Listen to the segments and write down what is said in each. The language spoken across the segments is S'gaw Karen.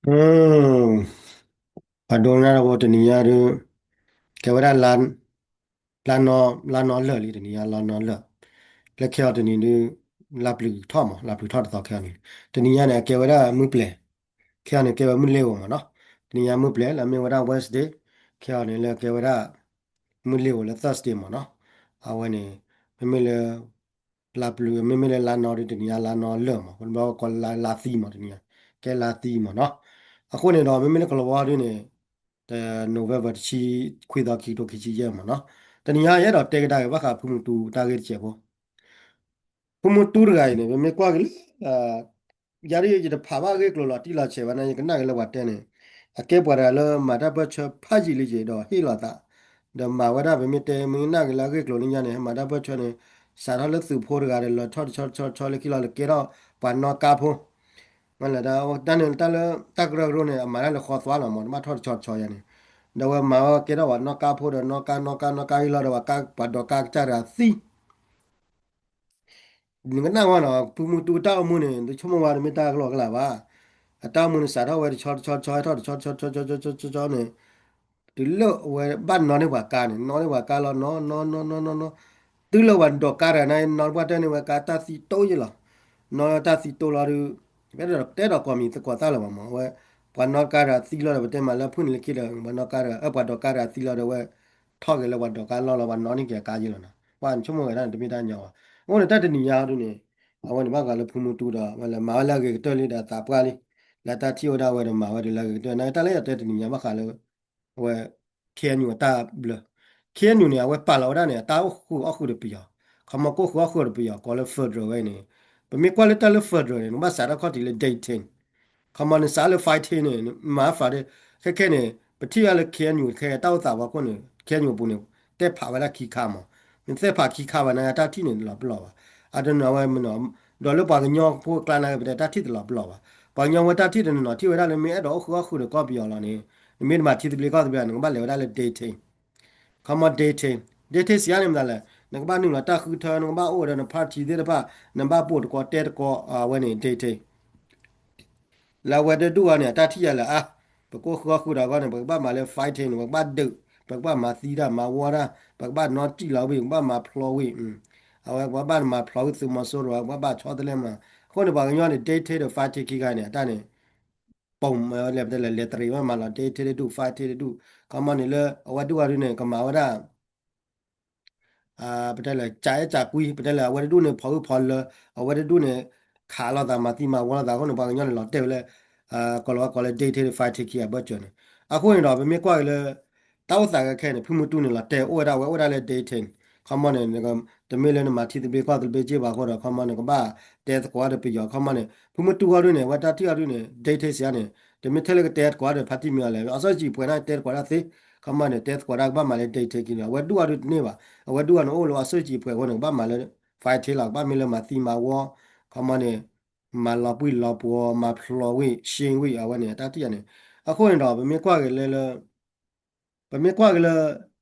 ပှၤဒိကနၣ်တၢ်ဖိတနံၤညါဒုး ကဲဝဲဒၣ် လါနီၤ လါနီၤလၢာ်လံ တနံၤညါလါနီၤလၢာ်, လၢခဲအံၤတနံၤဒုး လါပျုၤထီၣ်မး လါပျုၤထီၣ်တသီခဲအံၤန့ၣ် တနံၤညါန့ၣ် အကဲဝဲဒၣ်မုၢ်ပျဲၤ, ခဲအံၤန့ၣ် ကဲဝဲမုၢ်လ့ၤဧိၤမးနီၤ, တနံၤညါမုၢ်ပျဲၤ လၢအမ့ၢ်ဝဲဒၣ် Wednesday, ခဲအံၤန့ၣ် လၢကဲဝဲဒၣ် မုၢ်လ့ၤဧိၤလၢ Thursday မးနီၤ, အဝဲန့ၣ် မ့မ့ၢ်လၢ လါပျုၤ မ့မ့ၢ်လၢလါနီၤဒုး တနံၤညါလါနီၤလၢာ်မး ပဘၣ်ကိးလါသံမး တနံၤညါ ကဲလါသံမးနီၤ, အဃိန့ၣ်ဒီး မ့မ့ၢ်လၢကလီၤဝါဒုးန့ၣ် November တဆံခွံသီ ခံကထိခံဆံယဲၢ်မးနီၤ, တနံၤညါယအဲၣ်ဒိးတဲကဒါက့ၤဘၣ်ဃးဖုမူတူတၢ်ဂ့ၢ်တစဲးဖိ, ဖုမူတူတဂၤအံၤန့ၣ် ပမ့ၢ်ကွၢ်က့ၤလၢ ယၤဒ်ယတဖးဘၣ်အဂ့ၢ်ကျိၤလီၤတံၢ်လီၤဆဲးဘၣ်န့ၣ် ယကနၣ်က့ၤလၢပှၤတဲန့ၣ် အကဲပှၤတဂၤလၢမၤတၢ်ပၢၢ်ဆၢဖးယံာ်လံက့ၤဒီးဟ့ၣ်လီၤသး ဒီးမၤဝဲဒၣ် ပမ့ၢ်တဲမ့ၢ်ကနၣ်က့ၤလၢအဂ့ၢ်ကျိၤလၢညါန့ၣ် မၤတၢ်ပၢၢ်ဆၢန့ၣ် စးထီၣ်လၢသုးဖိတဂၤဒီး လီၤထီၣ်တဆီတဆီတဆီလၢခံလီၤ လၢကဲထီၣ်ပှၤနီၣ်ကါဖိ မ့ၢ်လၢတၢ်န့ၣ် တၢ်လၢတၢ်ကရၢကရိန့ၣ် အမၤတၢ်လၢဃီသွါလီၤမး တဘၣ်ထီၣ်တဆီတဆီယၤန့ၣ်, ဒီးဝဲမၤဝဲကဲထီၣ်ပှၤနီၣ်ကါဖိဒီး နီၣ်ကါနီၣ်ကါနီၣ်ကါဟ့ၣ်လီၤဒီး ပှၤဒီးကါကစၢ်တဂၤသံ နကနၣ်ဝဲနီၤ ဖုမူတူတၢ်အိၣ်မူန့ၣ် တဆိကမိၣ်ဝဲတမ့ၢ်တၢ်ကလီကလီဘၣ်, အတၢ်အိၣ်မူန့ၣ် စးထီၣ်ဝဲတဆီတဆီတဆီ ဟဲထီၣ်တဆီတဆီတဆီတဆီန့ၣ်, တုၤလၢဝဲဘၣ်နီၣ်န့ၢ်ပှၤကါန့ၣ် နီၣ်န့ၢ်ပှၤကါလီၤ နီၣ်နီၣ်နီၣ်နီၣ်နီၣ်နီၣ်, တုၤလၢပှၤဒီးကါတဂၤန့ၣ် နီၣ်ပှၤတဲန့ၢ်ဝဲကါတၢ်သံတိယ့ၢ်လီၤ, နီၣ်တၢ်သံတိလီၤဒုး, တဲဒီးကိးမံၤသကိးသၣ်လၢၤဘၣ်မး အဝဲ, ပှၤနီၣ်ကါတဂၤသံလီၤဒီး ပတဲမးလၢဖုၣ်န့ၣ်လၢခံဒီး ပှၤနီၣ်ကါတဂၤ အၢ ပှၤဒီးကါတဂၤသံလီၤဒီးဝဲ ထီၣ်က့ၤလၢပှၤဒီးကါလီၢ်လီၤ ပှၤနီၣ်န့ၢ်က့ၤအကါယ့ၢ်လီၤနီၤ, ပှၤနဆိကမိၣ်ဝဲဒၣ်န့ၣ် တမ့ၢ်တၢ်ညီဘၣ်, အဃိန့ၣ်တၢ်တနံၤညါဒုးန့ၣ်, အဝဲန့ၣ်ဘၣ်ဃးလၢဖုမူတူဒီး ဝဲလဲၤမၤဝဲလၢအဂ့ၤကတၢၢ်လံဒီးသးပှၢ်လံ, လၢတၢ်ထံၣ်ဝဲဒၣ်ဝဲဒီးမၤဝဲဒၣ်လၢအဂ့ၤကတၢၢ် နာ်က့တၢ်လၢယတဲတနံၤညါဘၣ်ဃးလၢ အဝဲ K N U အတၢ်ဘျၢ, K N U န့ၣ် အဝဲပာ်လီၤဝဲဒၣ်န့ၣ် အတၢ်အိၣ်ဃုာ်အီၣ်ဃုာ်တပယီၤ, ခီမီကအိၣ်ဃုာ်အီၣ်ဃုာ်တပယီၤ ကိးလၢ federal ဝဲန့ၣ်, ပမ့ၢ်ကွၢ်လၢတၢ်လၢ federal န့ၣ် နကဘၣ်စးထီၣ်ခီၣ်ထံးလၢ dictate, ခီမီန့ၣ် စးလၢ fighting န့ၣ် မၤ fighting, ခဲခဲန့ၣ် ပထံၣ်ဝဲလၢ K N U ခဲတၢ်အိၣ်သးဖီခိၣ်န့ၣ် K N U အပူၤန့ၣ် တဲဖးဝဲဒၣ်ခံခါမး, မ့ၢ်တဲဖးခံခါဘၣ်နာ်က့ တၢ်ထံၣ်န့ၣ်လီၤပလီၢ်ဘၣ်, အတနီၤဝဲမနီၤ, ဒီးလၢပှၤကညီဖိအကျါနာ်က့ ပတဲတၢ်ထံၣ်တလီၤပလီၢ်ဘၣ်, ပှၤကညီဖိတၢ်ထံၣ်တနီၤနီၤထံၣ်ဝဲဒၣ်လၢမ့ၢ်အဲၣ်ဒိးအိၣ်ဃုာ်အီၣ်ဃုာ်ဒီးကီၢ်ပယီၤလီၤန့ၣ်, နမ့ၢ်တမၤထံသဘျ့ကီၢ်သဘျ့ နကဘၣ်လဲၤဝဲဒၣ်လၢ dictate, ခီမီ dictate, dictate စံးအါန့ၣ်မတၤလဲၣ်, နကဘၣ်နုာ်လီၤတၢ်ဃုထၢ နကဘၣ်အိၣ်ဒီးန party သ့ၣ်တဖၣ် နဘၣ်ပိာ်တကိးတဲတကိး အဝဲန့ၣ် dictate လၢအဝဲတဒူၣ်အံၤန့ၣ် အတၢ်ထံၣ်ယၤလၢ အါ, ပကအိၣ်ဃုာ်အီၣ်ဃုာ်ဒီးအဂီၢ်န့ၣ် ပကဘၣ်မၤလၢ fighting န့ၣ် ပကဘၣ်ဒုး, ပကဘၣ်မၤသံတၢ်မၤဝီတၢ်, ပကဘၣ်နီၣ်စံၣ်လီၤဝံၤ ပကဘၣ်မၤဖျိးဝံၤ, အဝဲပကဘၣ်မၤဖျိးဝံၤသုးမီၤစိရိၤ ပကဘၣ်ဆီတလဲမး, အဃိန့ၣ် ပှၤကညီန့ၣ် dictate ဒီး fighting ခံခါန့ၣ် အတၢ်န့ၣ် ပိာ်မလဲၣ် ပတဲလၢ လဲၤတရံးဝဲမၤလီၤ dictate တဒူၣ် fighting တဒူၣ်, ခီမီန့ၣ်လၢအဝဲဒူၣ်အီၤဒုန့ၣ် ကမၤဝဲဒၣ် ပတဲလၢ ကၠးအဲၣ်ကၠးကွံ ပတဲလၢအဝဲတဒူၣ်န့ၣ် ဖီၣ်အုၣ်ဖီၣ်လၢ အဝဲတဒူၣ်န့ၣ် ခးလိာ်သးမၤသံမၤဝီလိာ်သးအဃိန့ၣ် ပှၤကညီန့ၣ်လီၤတဲာ်ဝဲလၢ ကိးလီၤဝဲကိးလၢ dictate ဒီး fighting ခံဂၤဘၢၣ်စၢၤန့ၣ်, အဃိန့ၣ်ဒီး ပမ့ၢ်ကွၢ်က့ၤလၢ တၢ်အိၣ်သးခဲခဲန့ၣ် ဖုမူတူန့ၣ်လီၤတဲာ်အိၣ်ဝဲဒၣ်ဝဲအိၣ်ဝဲဒၣ်လၢ dictate န့ၣ်, ခီမီန့ၣ် တမ့ၢ်လၢနမၤထံသဘျ့ကီၢ်သဘျ့က့ဘၣ်အဃိဒီး ခီမီန့ၣ် ကဘၣ်တဲသကိးဒီးပယီၤ ခီမီန့ၣ် ဖုမူတူအီၤဒုန့ၣ် အဝဲတၢ်ထံၣ်အီၤဒုန့ၣ် dictate စံးအါန့ၣ် တမ့ၢ်ထဲလၢကတဲသကိးဒီး ဖါတံၢ်မံၤအီၤလဲၣ် အစီဆှံပှဲၤန့ၣ်တဲသကိးတၢ်သ့, ခီမီန့ၣ် တဲသကိးတၢ်ကဘၣ်မၤလၢ dictate ခံလီၤ အဝဲဒူၣ်အီၤဒုတန့ၢ်ဘၣ်, အဝဲဒူၣ်အီၤန့ၣ်အိၣ်လၢအစီဆှံပှဲၤအဃိန့ၣ် ကဘၣ်မၤလၢ fighting လီၤ ကဘၣ်မ့ၢ်လၢမၤသံမၤဝီ, ခီမီန့ၣ် မၤလီၤပှံၢ်လီၤပှီၤ မၤဖျိးဝံၤ ရှင်းဝံၤ အဝဲန့ၣ် အတၢ်ထံၣ်အီၤန့ၣ်, အဃိန့ၣ်ဒီး ပမ့ၢ်ကွၢ်က့ၤလၢလၢ ပမ့ၢ်ကွၢ်က့ၤလၢ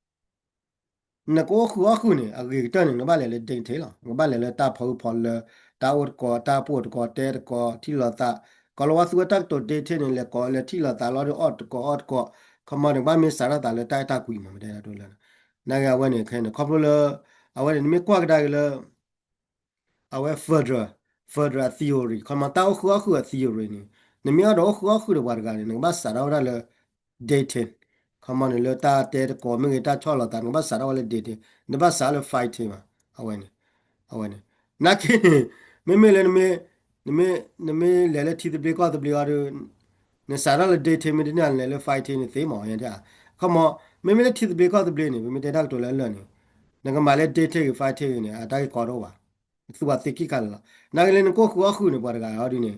နကအိၣ်ဃုာ်အီၣ်ဃုာ်န့ၣ် အဂ့ၤကတၢၢ်န့ၣ် နကဘၣ်လဲၤလၢ dictate လီၤ, နကဘၣ်လဲၤလၢတၢ်ဖီၣ်အုၣ်ဖီၣ်လၢ တၢ်အိၣ်တကိး တၢ်ပိာ်တကိး တဲတကိး ထံၣ်လိာ်သး, ကိးလီၤဝဲသူဝဲတၢ်ကတိၤ dictate န့ၣ် လဲၤကိးလဲၤထံၣ်လိာ်သးလီၤဒီးအီၣ်တကိးအီတကိး, ခီမီန့ၣ် ကဘၣ်မ့ၢ်စးထီၣ်သးလၢတၢ်အဲၣ်တၢ်ကွံမး ပတဲဒၣ်ဒိလၢ နာ်က့အဝဲန့ၣ်ခဲန့ၣ် ခီဖျိလၢ အဝဲန့ၣ် နမ့ၢ်ကွၢ်ကဒါက့ၤလၢ အဝဲ federal, federal အ theory ခီမီ တၢ်အိၣ်ဃုာ်အီၣ်ဃုာ်အ theory န့ၣ် နမ့ၢ်အဲၣ်ဒိးအိၣ်ဃုာ်အီၣ်ဃုာ်ဒီးပှၤတဂၤန့ၣ် နကဘၣ်စးထီၣ်ဝဲဒၣ်လၢ dictate, ခီမီန့ၣ် လၢတၢ်တဲတကိးမ့ၢ်ဂ့ၤ တၢ်ဆီၣ်လီၤသး နကဘၣ်စးထီၣ်ဝဲလၢ dictate, နဘၣ်စးလၢ fighting ဘၣ်, အဝဲန့ၣ်, အဝဲန့ၣ်, နာ်က့န့ၣ် မ့မ့ၢ်လၢ နမ့ၢ်လဲၤလၢထံသဘျ့ကီၢ်သဘျ့အီၤဒီး နစးထီၣ်လၢ dictate မ့ၢ်တန့ၢ်လဲၤလၢ fighting န့ၣ်သ့မး, ခီမီ မ့မ့ၢ်လၢထံသဘျ့ကီၢ်သဘျ့န့ၣ် ပမ့ၢ်တဲတၢ်ကတိၤလၢအလၢာ်န့ၣ် နကမၤလၢ dictate ဂ့ၤ fighting ဂ့ၤန့ၣ် အတၢ်ဂ့ၢ်ကီတအိၣ်ဘၣ်, နသူၣ်ဘၣ်သ့ခံခါလၢာ်လီၤ, နာ်က့လၢနကအိၣ်ဃုာ်အီၣ်ဃုာ်န့ၣ် ပှၤတဂၤအီၤဒုန့ၣ်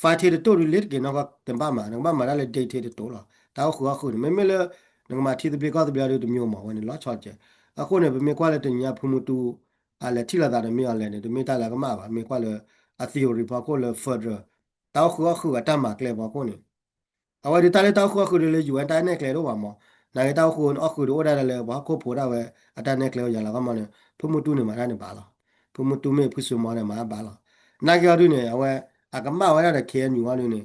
fighting တတိၢ်ဒုးလ့ၤတက့ၤနီၢ်ကီၢ် တဘၣ်မၤ, နကဘၣ်မၤတၢ်လၢ dictate တတိၢ်လီၤ, တၢ်အိၣ်ဃုာ်အီၣ်ဃုာ်န့ၣ် မ့မ့ၢ်လၢ နကမၤထံသဘျ့ကီၢ်သဘျ့အီၤဒုးတမံၤမး အဝဲန့ၣ် လီၤဆီတကဲး, အဃိန့ၣ် ပမ့ၢ်ကွၢ်လၢတနံၤညါဖုမူတူ အလဲၤထံၣ်လိာ်သးဒီးမ့ၢ်အီၤလဲၣ်န့ၣ် တမ့ၢ်တၢ်လၢကမၣ်ဘၣ်, မ့ၢ်ကွၢ်လၢ အ theory ဖီခိၣ်လၢ federal တၢ်အိၣ်ဃုာ်အီၣ်ဃုာ်အတၢ်မၤကျဲဖီခိၣ်န့ၣ်, အဝဲဒုးတၢ်လၢတၢ်အိၣ်ဃုာ်အီၣ်ဃုာ်ဒုးလၢ ယူၤဝဲ တၢ်နဲၣ်ကျဲတအိၣ်ဘၣ်မး, နာ်က့တၢ်အိၣ်ဃုာ်အီၣ်ဃုာ်ဒုးအိၣ်ဒၣ်လၢ ပှၤဟီၣ်ခိၣ်ဖိဒၣ်ဝဲ အတၢ်နဲၣ်ကျဲအိၣ်ယၤလီၤ ခီမီန့ၣ် ဖုမူတူန့ၣ်မၤတၢ်န့ၣ်ဘၣ်လီၤ, ဖုမူတူမ့ၢ်ဖုစိၤမီန့ၣ်မၤတၢ်ဘၣ်လီၤ, နာ်က့အီၤဒုန့ၣ် အဝဲ အကမၣ်ဝဲဒၣ်ဒီး K N U အီၤဒုန့ၣ်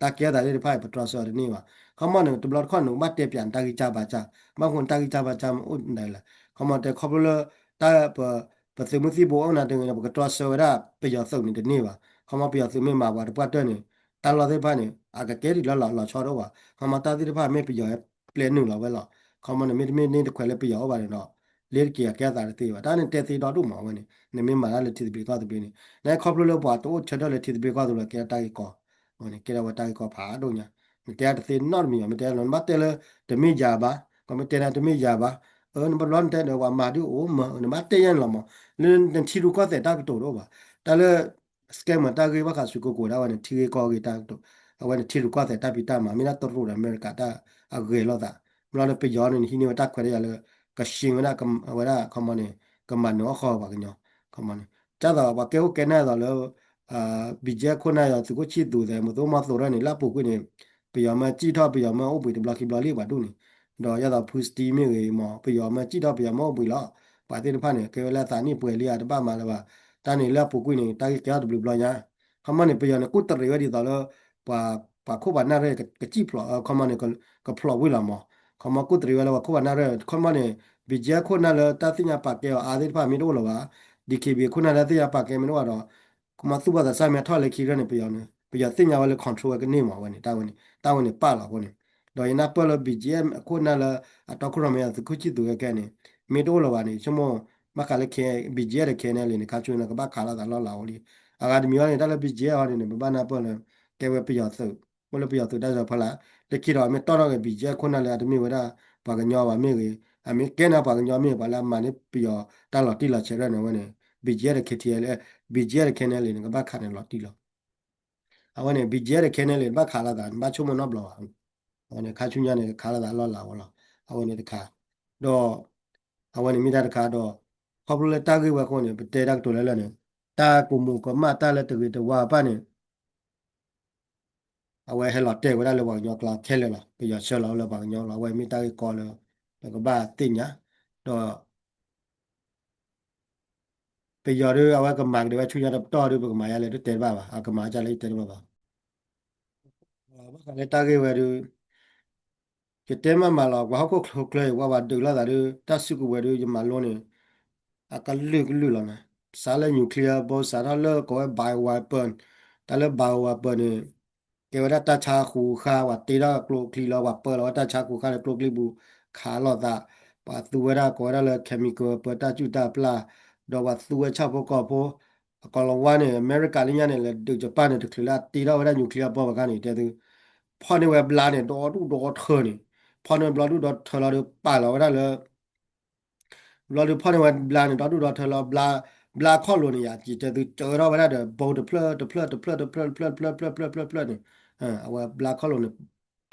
တၢ်ကဲထီၣ်သးသ့ၣ်တဖၣ်အံၤ ပတြီဆၢအီၤတန့ၢ်ဘၣ်. ခီမီန့ၣ် တဘျီတခီၣ်န့ၣ် ဘၣ်တဲပၠးနတၢ်ဂံၢ်စၢ်ဘါစၢ်, ဘၣ်ဃိနတၢ်ဂံၢ်စၢ်ဘါစၢ်မ့ၢ်အိၣ်ဒၣ်လဲၣ်. ခီမီတဲခီဖျိလၢ တၢ်ပ ပသုးမုၢ်သံၣ်ဘိအိၣ်နၤတဂ့ၤန့ၣ် ပကတြီဆၢဝဲဒၣ်ပယီၤသုးန့ၣ်တန့ၢ်ဘၣ်. ခီမီပယီၤသုးမ့ၢ်မၤပှၤတပှၢ်တၢၢ်န့ၣ် တၢ်လီၢ်သ့ၣ်တဖၣ်န့ၣ် အကကဲထီၣ်လၢလီၤဆီတအိၣ်ဘၣ်. ခီမီတၢ်သ့ၣ်တဖၣ်မ့ၢ်ပယီၤပျဲနုာ်လီၤဝဲလီၤ. ခီမီန့ၣ် မ့တမ့ၢ်န့ၢ်တခွဲးလၢပယီၤအိၣ်ဘၣ်န့ၣ်ဒီး လ့တက့ၤအကဲအသးတသ့ဘၣ်. တၢ်န့ၣ်တဲသ့ဒီဒိၣ်မးဝဲန့ၣ် နမ့ၢ်မၤတၢ်လၢထံသဘျ့ကီၢ်သဘျ့န့ၣ် နခီဖျိလၢပှၤတအိၣ်ဆၢထၢၣ်လၢထံသဘျ့ကီၢ်သဘျ့ ကဲထီၣ်တၢ်ဂ့ၢ်ကီ အဝဲန့ၣ် ကဲထီၣ်ဝဲတၢ်ဂ့ၢ်ကီဖးဒိၣ်ညါ. နတဲတသ့နီတမံၤဘၣ်, မ့ၢ်တဲလီၤ နဘၣ်တဲလၢ တမ့ၢ်ယၤဘၣ်, ကမ့ၢ်တဲနၤတမ့ၢ်ယၤဘၣ်, အၢ နဘၣ်ဘျီနတဲဒီးပှၤမၤဒုးအိၣ်မး နဘၣ်တဲယဲန့ၣ်လီၤမး, လၢနထံရူၢ်ကီၢ်သဲးတၢ်ကတိၤတအိၣ်ဘၣ်. တၢ်လၢ scammer တၢ်ဂ့ၢ်ဘၣ်ဃးဆူကိကိးဒၣ်ဝဲန့ၣ် ထံဂ့ၢ်ကီၢ်ဂ့ၢ်တၢ်ကတိၤ, အဝဲန့ၣ်ထံရူၢ်ကီၢ်သဲးတၢ်ဖံးတၢ်မၤ မ့ၢ်ဒၣ်တရူးဒီးအမဲရကၤတၢ်အဂဲၤလိာ်သး, ဘျီဒီးပယီၤန့ၣ် နဟံးန့ၢ်ဝဲတၢ်ခွဲးတၢ်ယာ်လၢ ကရှင်းဝဲဒၣ် အဝဲဒၣ်ခီမီန့ၣ် ကမၤနၢၤအီၣ်ဃီပှၤကညီ, ခီမီန့ၣ် ဒ်သိးပှၤကဲအိၣ်ကဲနၢ်သိးလၢ BGF ခိၣ်နၢ်ဒီးသုးခိၣ်ဆံၣ်သူးသဲး မုသိမီၢ်သိးထီၣ်န့ၣ် လၢအပူၤကွံာ်န့ၣ် ပယီၤမၢစံၣ်ထီၣ် ပယီၤမၢအိၣ်ဘှံးတဘျီခံဘျီလံပှၤဒူၣ်န့ၣ်, ဒီးဒ်သိးဖုစတံမ့ၢ်ဂ့ၤမး ပယီၤမၢစံၣ်ထီၣ် ပယီၤမၢအိၣ်ဘှံးလီၤ. ပှၤသ့ၣ်တဖၣ်န့ၣ် ကဲဝဲလၢအသးနံၣ်ပှဲၤလံ အတဘၣ်မၤလၢၤဘၣ်. တၢ်န့ၣ်လၢအပူၤကွံာ်န့ၣ် တၢ်ဂ့ၢ်ကဲထီၣ်တဘျုးဘျီညါ, ခီမီန့ၣ် ပယီၤန့ၣ် ကူၣ်တရံးဝဲဒ်သိးလၢ ပှၤ ပှၤခိၣ်ပှၤနၢ်ရဲၣ်ကစံၣ်ဖျိး ခီမီန့ၣ် ကဖျိးဝံၤလီၤမး, ခီမီကူၣ်တရံးဝဲလၢပှၤခိၣ်ပှၤနၢ်ရဲၣ် ခီမီန့ၣ် BGF ခိၣ်နၢ်လၢတၢ်သ့ၣ်ညါပာ်ကဲအီၤအါသ့ၣ်တဖၣ်မ့ၢ်တအိၣ်လၢၤဘၣ်, DKBA ခိၣ်နၢ်လၢတၢ်သ့ၣ်ညါပာ်ကဲမ့ၢ်တအိၣ်ဒီး ခီမီသူၣ်ဘီၣ်သးစၢ်မ့ၢ်ထီၣ်လၢခံရဲၣ်န့ၣ် ပယီၤန့ၣ် ပယီၤသ့ၣ်ညါဝဲလၢ control ဝဲကန့ၢ်မးဝဲန့ၣ် တၢ်ဝဲန့ၣ် တၢ်ဝဲန့ၣ်ပာ်လီၤအဃိန့ၣ်, ဒီးယနၢ်ပၢၢ်လၢ BGF ခိၣ်နၢ်လၢအတီခိၣ်ရိၣ်မဲအသုးခိၣ်ဆံၣ်သူးခဲခဲန့ၣ် မ့ၢ်တအိၣ်လၢၤဘၣ်န့ၣ် ဆိကမိၣ် ဘၣ်ဃးလၢ BGF ဒီး KNLA န့ၣ် ခါဆူညါကဘၣ်ခးလိာ်သးလီၢ်လၤအိၣ်လံ. အဂၤတမံၤအံၤန့ၣ် တၢ်လၢ BGF အံၤန့ၣ် ပဘၣ်နၢ်ပၢၢ်လၢ ကဲဝဲပယီၤသုး အိၣ်လၢပယီၤသုးတၢ်စီၤဖီလာ်, လၢခံဒီးမ့ၢ်တီၣ်ထီၣ်က့ၤ BGF ခိၣ်နၢ်လၢအတမ့ၢ်ဝဲဒၣ် ပှၤကညီဘၣ်မ့ၢ်ဂ့ၤ, အမ့ၢ်ကဲနၤပှၤကညီမ့ၢ်ဂ့ၤ ပှၤလၢအမၤန့ၢ်ပယီၤတၢ်လီၤတံၢ်လီၤဆဲးရဲၣ်န့ၣ် အဝဲန့ၣ် BGF ဒီး KTLA, BGF ဒီး KNLA န့ၣ် ကဘၣ်ခးန့ၣ်လီၤတံၢ်လီၤ. အဝဲန့ၣ် BGF ဒီး KNLA န့ၣ် ဘၣ်ခးလိာ်သး နဘၣ်ဆိကမိၣ်နီတဘျီဘၣ်. အဝဲန့ၣ် ခါဆူညါန့ၣ် ကခးလိာ်သးလီၢ်လၤဝဲလီၤ. အဝဲန့ၣ်တခါ, ဒီး အဝဲန့ၣ်မ့ၢ်တၢ်တခါဒီး ခီဖျိလၢတၢ်ဂ့ၢ်ဝဲအဃိန့ၣ် ပတဲတၢ်ကတိၤလၢလၢ်န့ၣ် တၢ်ကမူးကမၣ်တၢ်လၢတဂ့ၤတဝါအပၢ်န့ၣ် အဝဲဟဲလီၤတဲာ်ဝဲဒၣ်လၢပှၤကညီကျါခဲလၢာ်လီၤ. ပယီၤဆှၢလီၤလၢပှၤကညီလီၤ. အဝဲမ့ၢ်တၢ်ဂ့ၢ်ကီလၢ ပကဘၣ်သ့ၣ်ညါ, ဒီး ပယီၤဒုး အဝဲကမၤကဒံးဝဲဆူညါတပတီၢ်ဒုး ပကမၤယါလဲၣ် တတဲတဘၣ်ဘၣ်, အကမၤကလဲၣ် ယတဲတဘၣ်ဘၣ်. ဘၣ်ဃးလၢတၢ်ဂ့ၢ်ဝဲဒုး ယတဲမ့ၢ်မးလီၤ ပှၤဟီၣ်ခိၣ်ချၢအံၤ ပှၤပှၤဒုးလိာ်သးဒုး တၢ်စုကဝဲၤဒုး ယမၤလိန့ၣ် အကလုာ်ကလုာ်လီၤန့ၣ်, စးလၢ nuclear bomb စးထီၣ်လၢကိးဝဲ bioweapon, တၢ်လၢ bioweapon န့ၣ် ကဲဝဲဒၣ်တၢ်ဆါဃူဃါ ပှၤတ့ထီၣ်ကျိချံလီၤ ပှၤပၢလီၤဝဲတၢ်ဆါဃူဃါန့ၣ် ကျိချံပူၤ ခးလိာ်သး, ပှၤသူဝဲဒၣ်ကိးဝဲဒၣ်လၢ chemical weapon တၢ်စုၣ်တၢ်ပျၢ်, ဒီးပှၤသူဝဲဆၣ်ဖိကီၢ်ဖိ, အကီၤလီၤဝါန့ၣ် အမဲရကၤလၢညါန့ၣ် လဲၤဒုးယပၣ်န့ၣ် တချုးလၢအတ့ထီၣ်ဝဲဒၣ် nuclear bomb ဘၣ်ခါန့ၣ် တဲသု, ဖီၣ်န့ၢ်ဝဲဘျါန့ၣ် ဒီဒူၣ်ဒီထၢန့ၣ်, ဖီၣ်န့ၢ်ဘျီဒူၣ်ဒီထၢလီၤဒီး ပာ်လီၤဝဲဒၣ်လၢ ဘျီဒုးဖီၣ်န့ၢ်ဝဲဘျါန့ၣ် ဒီဒူၣ်ဒီထၢလီၤ ဘျါ, ဘျါခီၣ်လိၤန့ၣ် ယၤက့ၤတဲသု ကၢထီၣ်ဝဲဒၣ်ဒီး bomb တဖျၢၣ်တဖျၢၣ်တဖျၢၣ်တဖျၢၣ်တဖျၢၣ်တဖျၢၣ်တဖျၢၣ်တဖျၢၣ်တဖျၢၣ်န့ၣ်, အဝဲဘျါခီၣ်လိၤန့ၣ်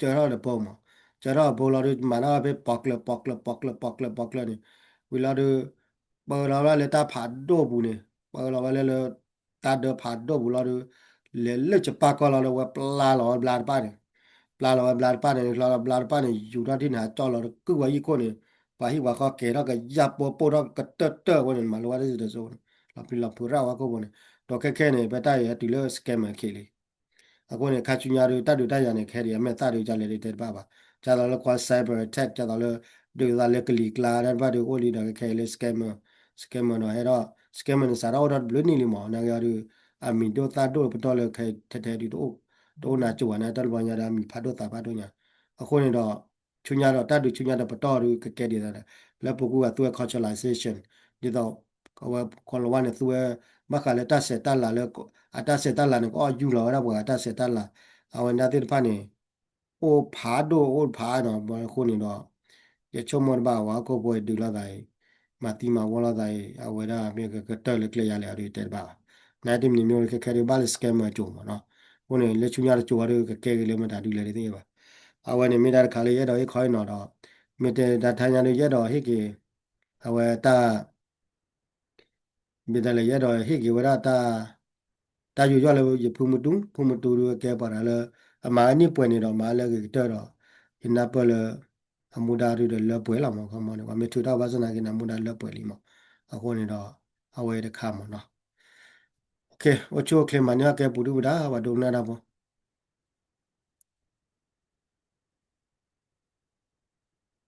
ကၢထီၣ်ဒီး bomb မး, ကၢထီၣ် bomb လီၤဒုး မၤတၢ်ဖဲ ပီၤကျၢၤပီၤကျၢၤပီၤကျၢၤပီၤကျၢၤပီၤကျၢၤန့ၣ်, ဝံၤလီၤဒုး ပၢလီၤဝဲလၢတၢ်ဖးဒိၣ်ပူၤန့ၣ်, ပၢလီၤဝဲလၢလၢ တၢ်ဒၢဖးဒိၣ်ပူၤလီၤဒုး, လဲၤလၢယပၣ်ကီၢ်လီၤဒီး ဝဲပျါလီၤဝဲဘျါတပၣ်န့ၣ်, ပျါလီၤဝဲဘျါတပၣ်န့ၣ် လီၤဘျါတပၣ်န့ၣ် ယူၤထီၣ်ထံၣ်န့ၣ် ဟးကၠီၣ်လီၤဒီးကုၢ်ဝဲဟံၣ်ခိၣ်န့ၣ်, ပှၤဟံၣ်ပှၤဃီကဲၤထီၣ်ကယၢ်ပိာ်ပိာ်ထီၣ်ကတၢၢ်တၢၢ်အဃိန့ၣ် မၤလိဝဲဒၣ်စံးတစိန့ၣ်, လီၤပျံၤလီၤဖုးရၣ်ဝဲခိၣ်ဖိန့ၣ်, ဒီးခဲခဲန့ၣ် ဖဲတၢ်အံၤဟဲတုၤလၢ scammer ခံလံ အဃိန့ၣ် ခါဆူညါဒုး တၢ်ဒုးတၢ်ယၤန့ၣ် ခဲဒံးအမဲာ်သၣ်ဒုး ကလဲၤဒုးတဲတဘၣ်ဘၣ်. ကသိးလၢကွၢ် cyber attack ကသိးလၢ ဒုးသးလၢကလံၤကျါတၢ်တဘၣ်ဒုးအိၣ်လံဒီး ခဲခဲအံၤလၢ scammer, scammer ဒီးဟဲဒီး scammer န့ၣ် စးထီၣ်အိၣ်ထီၣ်တဘျုးနံၣ်လံမး နာ်က့အီၤဒုး အမံၤဒိၣ်သၣ်ဒိၣ်ပတီၢ်လၢခဲထဲထဲဒုး တအိၣ်နၢ်စိၤဘၣ်န့ၣ် တၢ်တဘျီညါဒီးအမံၤဖးဒိၣ်သးဖးဒိၣ်ညါ. အဃိန့ၣ်ဒီး ဆူညါဒီးတၢ်ဒုးဆူညါဒီးပတီၢ်ဒုးကကဲဒ်သိးဒီး လၢပူၤကွံာ်ဘၣ်သူဝဲ culturalization ဒ်သိး အဝဲကီၤလၤဝါန့ၣ်သူဝဲ ဘၣ်ဃးလၢတၢ်ဆဲးတၢ်လၤလၢ အတၢ်ဆဲးတၢ်လၤန့ၣ် ကအီၣ်ယူၢ်လီၤဝဲဒၣ်ပှၤအတၢ်ဆဲးတၢ်လၤ အဝဲဒၣ်သ့ၣ်တဖၣ်န့ၣ် အိၣ်ဖးဒိၣ်အိၣ်ဖးနီၤ အဃိန့ၣ်ဒီး ယဆိကမိၣ်တဘၣ်ဝဲ ဟီၣ်ခိၣ်ဖိအံၤဒုးလိာ်သးအံၤ မၤသံမၤဝီလိာ်သးအံၤ အဝဲဒၣ်မ့ၢ်ကကတၢၢ်လၢကျဲယါလဲၣ်အီၤဒုးတဲတဘၣ်ဘၣ်. နတမံၤမ့ၢ်ခဲခဲဒုးဘၣ်လၢ scammer အစိၤမးနီၤ. အဃိန့ၣ် လၢဆူညါတစိၤဝဲဒုးကကဲက့ၤလၢမတၤဒုးလဲၣ်တသ့ဘၣ်. အဝဲန့ၣ်မ့ၢ်တၢ်တခါလၢယအဲၣ်ဒိးဟ့ၣ်ခီဟ့ၣ်နီၤဒီး မ့ၢ်တဲတၢ်တဟါညါဒုးယအဲၣ်ဒိးဟ့ၣ်က့ၤ အဝဲတၢ် မ့ၢ်တၢ်လၢ ယအဲၣ်ဒိးဟ့ၣ်က့ၤဝဲဒၣ်တၢ် တၢ်ယူးယီၣ်လၢယဖုမူတူ, ဖုမူတူဒုးကဲပှၤတဂၤလၢ အမၤအနံၣ်ပှဲၤန့ၣ်ဒီး မၤလၢအဂ့ၤကတၢၢ်ဒီး ယနၢ်ပၢၢ်လၢ အမူဒါဒုးဒီးလၢပှဲၤလီၤမး ခီမီန့ၣ် ပှၤမ့ၢ်ထုးတၢ်ဘၣ်ဆၣ်နာ်က့န့ၣ် အမူဒါလၢပှဲၤလံမး. အဃိန့ၣ်ဒီး အဝဲတခါမးနီၤ. အိၣ်ဆူၣ်အိၣ်ချ့မၤန့ၢ်အီၣ်ကဲပူၤဒုၣ်ပဒါ ပှၤဒိကနၣ်တၢ်ဖိ